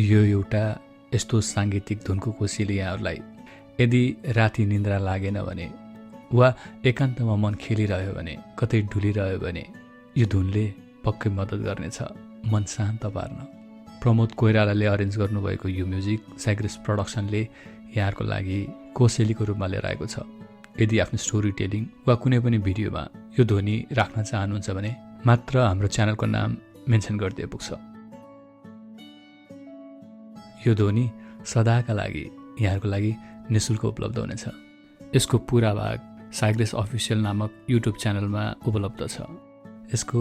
यो एउटा यस्तो साङ्गीतिक धुनको कोसेली यहाँहरूलाई यदि राति निन्द्रा लागेन भने वा एकान्तमा मन खेलिरह्यो भने कतै डुलिरह्यो भने यो धुनले पक्कै मद्दत गर्नेछ मन शान्त पार्न। प्रमोद कोइरालाले अरेन्ज गर्नुभएको यो म्युजिक साइग्रेस प्रोडक्सनले यहाँहरूको लागि कोसेलीको रूपमा लिएर आएको छ। यदि आफ्नो स्टोरी टेलिङ वा कुनै पनि भिडियोमा यो ध्वनि राख्न चाहनुहुन्छ भने मात्र हाम्रो च्यानलको नाम मेन्सन गरिदिए पुग्छ। यो ध्वनि सदाका लागि यहाँहरूको लागि निःशुल्क उपलब्ध हुनेछ। यसको पुरा भाग साइग्रेस अफिसियल नामक युट्युब च्यानलमा उपलब्ध छ। यसको